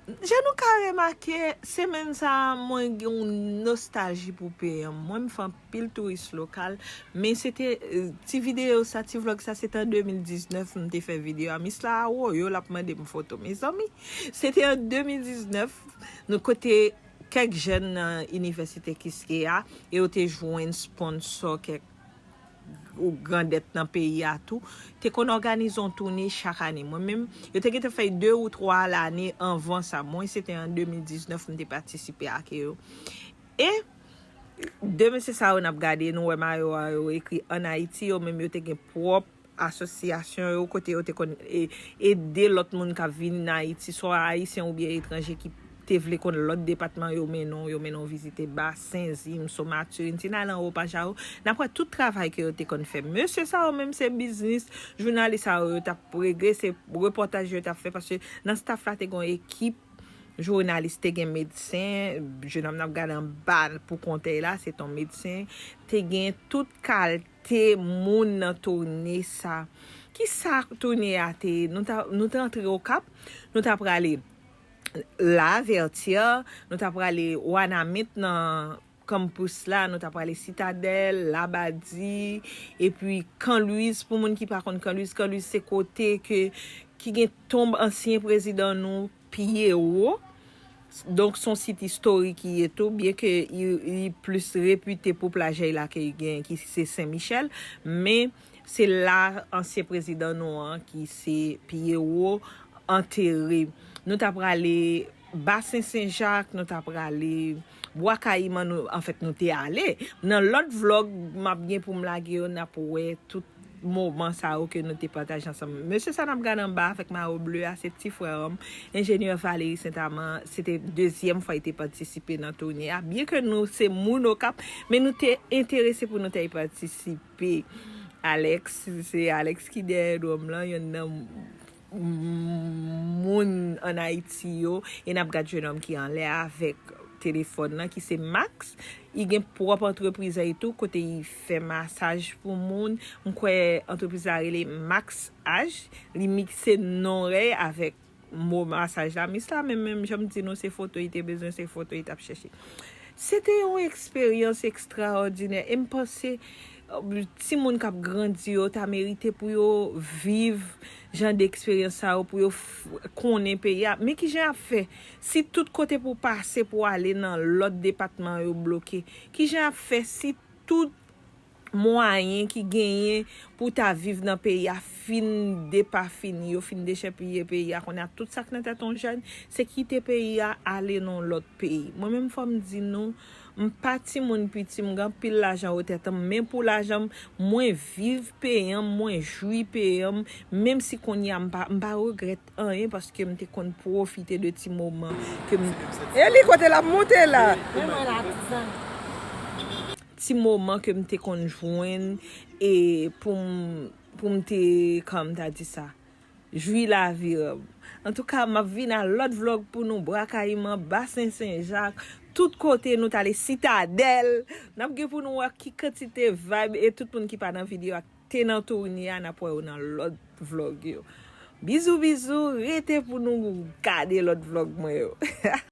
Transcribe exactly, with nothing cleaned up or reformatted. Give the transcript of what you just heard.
Jan nou ka remake, semèn sa a, mwen gen yon nostalji pou peyi an. Mwen, m fè anpil touris lokal, men se te, eh, ti videyo sa, ti vlog sa, se te an de mil diznèf m te fè videyo a. Miss la awoyo, l ap mande m foto, mezanmi. Se te an de mil diznèf, nou kote kèk jèn nan inivèsite Kiskeya, e yo te jwenn sponsò kèk ou grandèt nan peyi a tou, te konn òganize yon toune chak ane. Mwen menm, yo te gentan fè de ou twa lane anvan sa. Mwen, se te an de mil diznèf m te patisipe ak yo. E de mesye sa yo n ap gade, nou wè mayo a yo ekri ann Ayiti, yo menm yo te gen pwòp asosyasyon yo kote yo te konn e- ede lòt moun k ap vin Ayiti, swa ayisyen oubyen etranje ki te vle konn lòt depatman, yo mennen w, yo mennen w vizite Basen, Zim, Somaturin, si n al anwo Pajawo, n ap wè tout travay ke yo te konn fè. Mesye sa yo menm se biznis, jounalis sa yo, yo t ap regle, se repòtaj yo t ap fè, paske nan staff la te gen yon ekip jounalis, te gen medsen, jenòm n ap gade anba pou kontèy la, se t on medsen, te gen tout kalte moun nan toune sa. Kisa toune a te ye? Nou ta, nou te antre Okap, nou ta prale Lavètyè, nou ta prale Wanament nan kanpis la, nou ta prale Sitadèl, Labadi, epi Kan Lwiz, pou moun ki pa konn Kan Lwiz, Kan Lwiz se kote ke, ki gen tonb ansyen prezidan nou, Pyewo. Donk, se yon sit istorik li ye tou, byen ke li, li plis repite pou plaj la ke li gen, ki se Sen Michèl, men se la ansyen prezidan nou an, ki se Pyewo, antere. Nou ta prale Basen Sen Jak, nou ta prale Bwa Kayiman, nou, anfèt, nou te ale. Nan lòt vlog m ap gen pou m lage yo, n ap wè tout moman sa yo ke nou te pataje ansanm. Mesye sa n ap gade anba avèk mayo ble a, se ti frè m, enjenyè Valery Saint-Amand. Se te dezyèm fwa li te patisipe nan toune a. Byen ke nou se moun Okap, men nou te enterese pou nou te patisipe. Alex, se Alex ki dèyè dwòm lan, yonn nan moun ann Ayiti yo, e n ap gad jenòm ki anlè avèk telefòn nan, ki se Max. Li gen pwòp antrepriz li tou, kote li fè masaj pou moun. M kwè antrepriz la rele Max Age. Li mikse non rèy avèk mo masaj la. Mis la, men menm jan m di nou, se foto li te bezwen, se foto li t ap chèche. Se te yon eksperyans ekstraòdinè. E m panse, uh, timoun k ap grandi yo ta merite pou yo viv jan de eksperyans sa yo, pou yo f- konnen peyi a. Men kijan y ap fè si tout kote pou w pase pou w ale nan lòt depatman yo bloke? Kijan y ap fè si tout mwayen ki genyen pou w ta viv nan peyi a fin depafini, yo fin dechèpiye peyi a? Kounye a, tout sa k nan tèt yon jèn, se kite peyi a, ale nan yon lòt peyi. Mwen menm, fò m di nou, m pa timoun piti, m gen anpil lajan o tèt m, men pou lajan m, mwen viv peyi an, mwen jwi peyi an, menm si kounye a m pa, m pa regrèt anyen, paske m te konn pwofite de ti moman ke m... E li kote l ap monte la. Men mwen la, tizan. Ti moman ke m te konn jwenn, e pou m, pou m te, kòman m ta di sa, jwi lavi an. Antouka, m ap vin a lòt vlog pou nou, Bwa Kayiman, Basen Sen Jak, tout kote nou t ale, Sitadèl. N ap gen pou nou wè ki kantite vibe, e tout moun ki pa nan videyo a, te nan toune a, n ap wè yo nan lòt vlog yo. Bizou, bizou, rete pou nou gade lòt vlog mwen yo.